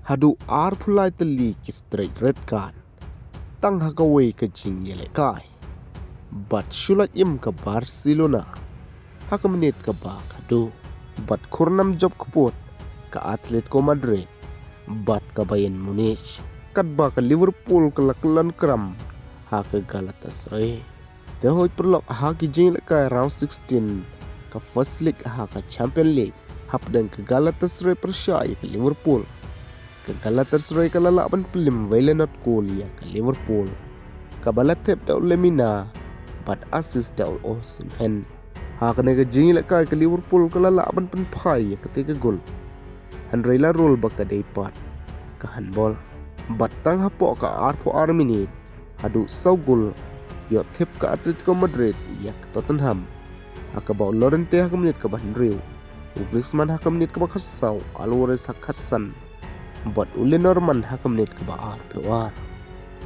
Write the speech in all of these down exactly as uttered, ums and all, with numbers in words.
haduh arphew lai tylli ki straight red card tang ha kawei ka jingïalehkai. Bad shu lait im ka Barcelona ha ka minit kaba khatduh. Bad khur nam jop kput ka Atletico Madrid bad ka Bayern Munich, katba ka Liverpool ka la kyllon kram ha ka Galatasaray. Te hoi paralok, ha ki jingïalehkai round sixteen ka first leg ha ka Champions League, hapdeng ka Galatasaray pyrshah ïa ka Liverpool. Ka Galatasaray ka la lah ban pynlem wei la not goal ïa ka Liverpool, kaba la thep da u Lemina bad assist da u Osimhen. Ha kane ka jingïalehkai ka Liverpool ka la lah ban pynphai ïa katei ka goal, hynrei la rule ba ka dei pat ka handball. Bad tang hapoh ka arphew ar minit haduh saw goal, ïoh thep ka Atletico Madrid ïa ka Tottenham, ha kaba u Llorente ha ka minit kaba hynriew, u Griezmann ha ka minit kaba khatsaw, Alvarez ha ka khatsan, bad u Lenormand ha ka minit kaba arphew ar.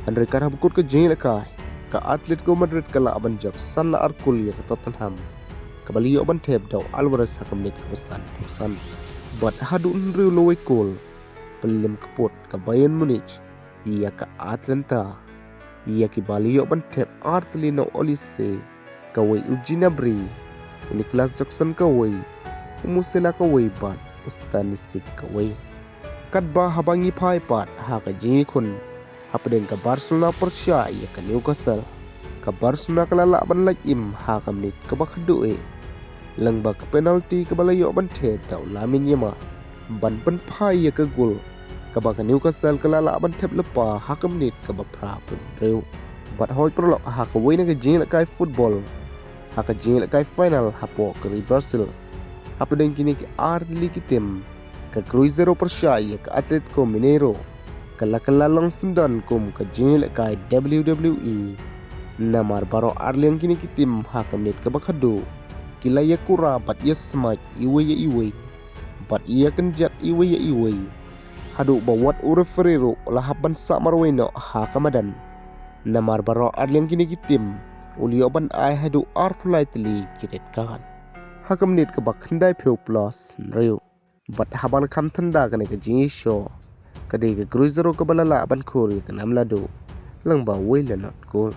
Hynrei kat haba kut ka jingïalehkai, ka Atletico Madrid ka lah ban jop san la ar goal ïa ka Tottenham, kaba la ïoh ban thep da u Alvarez ha ka minit kaba sanphew san. Bad haduh hynriew la wei goal, pynlem kput ka Bayern Munich ïa ka Atalanta, ïa kiba la ïoh ban thep ar tylli na u Olise kawei, u Gnabry, u Nicolas Jackson kawei, u Musiala kawei bad u Stanisic kawei. Katba haba ngi phai pat ha ka jingïakhun hapdeng ka Barcelona pyrshah ïa ka Newcastle, ka Barcelona ka la lah ban lait im ha ka minit kaba khatduh eh, lyngba ka penalty kaba la ïoh ban thep da u Lamine Yamal ban pynphai ïa ka goal, kaba ka Newcastle ka la lah ban thep lypa ha ka minit kaba phra phew hynriew. Bad hoi paralok, ha kawei na ka jingïalehkai football, ha ka jingïalehkai final hapoh ka ri Brazil, hapdeng kine ki ar tylli ki tim, ka Cruzeiro pyrshah ïa ka Atletico Mineiro, ka la kylla long syndon kum ka jingïalehkai W W E. Namar baroh arliang kine ki tim ha ka minit kaba khatduh ki la ïakura bad ïasmaid iwei ïa iwei, bad ïakynjat iwei ïa iwei, haduh ba wat u referee ruh u la hap ban sah marwei noh ha ka madan. Namar baroh arliang kine ki tim u la ïoh ban ai haduh arphew lai tylli ki red card ha ka minit kaba khyndaiphew plus hynriew. Bad haba la kham tynda kane ka jingïashoh, ka dei ka Cruzeiro kaba la lah ban khur ïa ka nam la duh lyngba wei la not goal.